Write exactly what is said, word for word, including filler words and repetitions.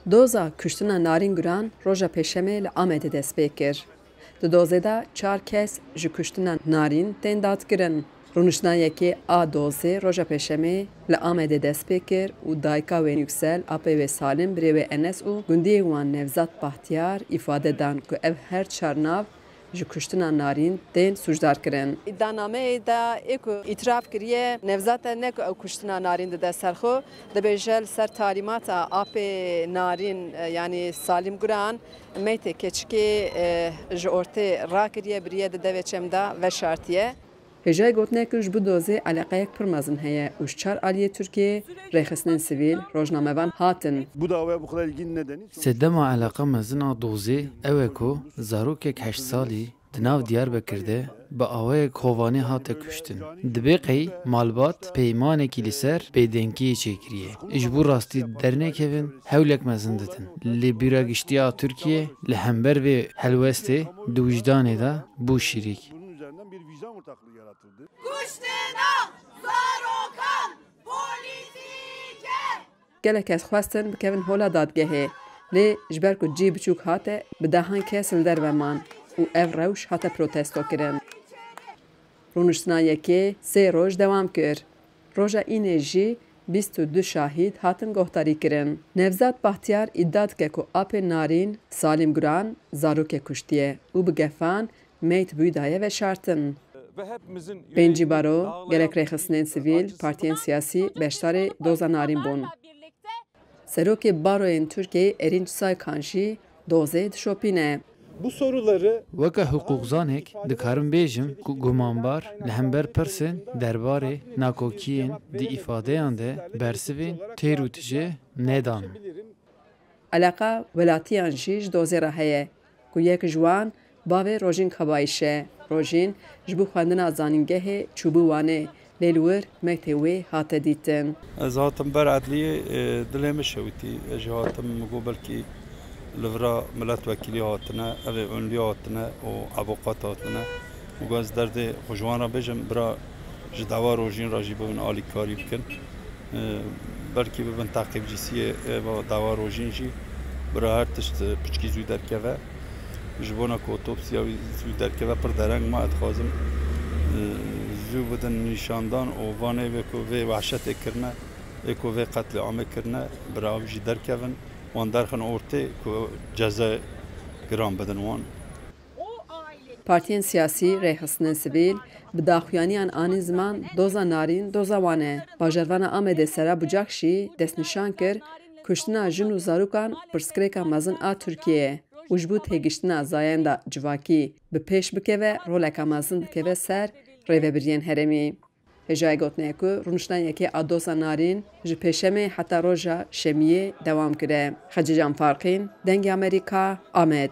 Doza kuştina Narîn Guran roja Pêşemê li Amedê dest pê kir. Di dozê de çar kes ji kuştina Narîn tên dadkirin. Rûniştina yekê a dozê roja Pêşemê li Amedê dest pê kir û dayika wê Yüksel, apê wê Salim, birê wê Enes û gundiyê wan Nevzat Bahtiyar îfade dan ku ev her çar nav ji kuştina Narîn tên sûcdar kirin. Îdianameyê de ê ku îtiraf kiriye Nevzat e, ne ku ew kuştina Narîn dide ser xwe, dibêje li ser talîmata apê Narîn, e, yanî Salim Guran, meytê keçikê, e, ji ortê rakiriye, biriye di devê çem de veşartiye. Hêjayê gotinê ku ji bo dozê eleqeyek pir mezin heye û ji çar aliyê Tirkiyê rêxistinên sivîl, rojnamevan hatin. Bu davaya bu kadar ilginin nedeni? Sedema eleqa mezin a dozê ew e ku zarokek heşt salî di nav Diyarbekir de bi awayek hovane hate kuştin. Dibê qey malbat peymanekî li ser bêdengiyê çêkiriye. Ji bo rastî dernekevin hewlek mezin didin. Lê bîra giştî a Tirkiye li hember vê helwestê di wijdanê de bû şirîk. Bunun üzerinden bir vicdan ortaklığı yaratıldı. Kuştina zarokan polîtîk e. Gelek kes xwestin bikevin hola dadgehê, lê ji ber ku cî biçûk hate, bi dehan kes li derve man û ev rewş hate protestokirin. Rûniştina yekê sê roj dewam kir. Roja înê jî bîst û du şahîd hatin guhdarîkirin. Nevzat Bahtiyar îdia dike ku apê Narîn, Salim Guran, zarokê kuştiye û bi gefan meyt wî daye veşartin. Pêncî baro, gelek rêxistinên sivîl, partiyên siyasî beşdarê doza Narîn bûn. Serokê Baroyên Tirkiyeyê Erinç Saykan jî dozê dişopîne. Bu soruları Weke hiqûqzanek dikarim bêjim ku gumanbar li hember pirsên derbarê nakokiyên di îfadeyan de bersivên têr û tije nedan. Eleqa welatiyan jî ji dozê re heye ku yek ji wan bavê Rojîn Kabayîş e. Rojîn ji bo xwendina zanîngehê çûbû Wanê, lê li wir meytê wê hate dîtin. Ez hatim ber edliyê, e, dilê min şewitî. Ez jî hatim, min got belkî li vira miletwekîlî hatine, ev ê onlî hatine û avoqat hatine. Min got ez derdê xwe ji wan re bêjim, bira ji dawa Rojîn re jî bibin alîkarî bikin. E, belkî bibin teqîbcîsiyê, e, va dawa Rojîn jî. Bira her tişt, e, piçkî zû derkeve. Ji bona ku otopsiya wî zû derkeve pir dereng ma, ez dixwazim, e, zû bidin nîşandan û vanê vê ku vê wehşetê kirine, ê ku vê qetlîamê kirine, bira ew jî derkevin, wan derxin ortê ku cezayê giran bidin wan. Partiyên siyasî, rêxistinên sivîl bi daxuyaniyan anîn ziman doza Narîn, doza wan e. Bajarvana Amedê Sera Bucak jî destnîşan kir, kuştina jin û zarokan pirsgirêka mezin a Tirkiyê ye û ji bo têgiştina zayenda civakî bi pêş bikeve, roleka mezin dikeve ser rêvebiriyên herêmî. Hêjayê gotinê ku rûniştina yekê a doza Narîn ji Pêşemê heta roja Şemiyê dewam kire. Xecîcan Farqîn, Dengê Amerîka, Amed.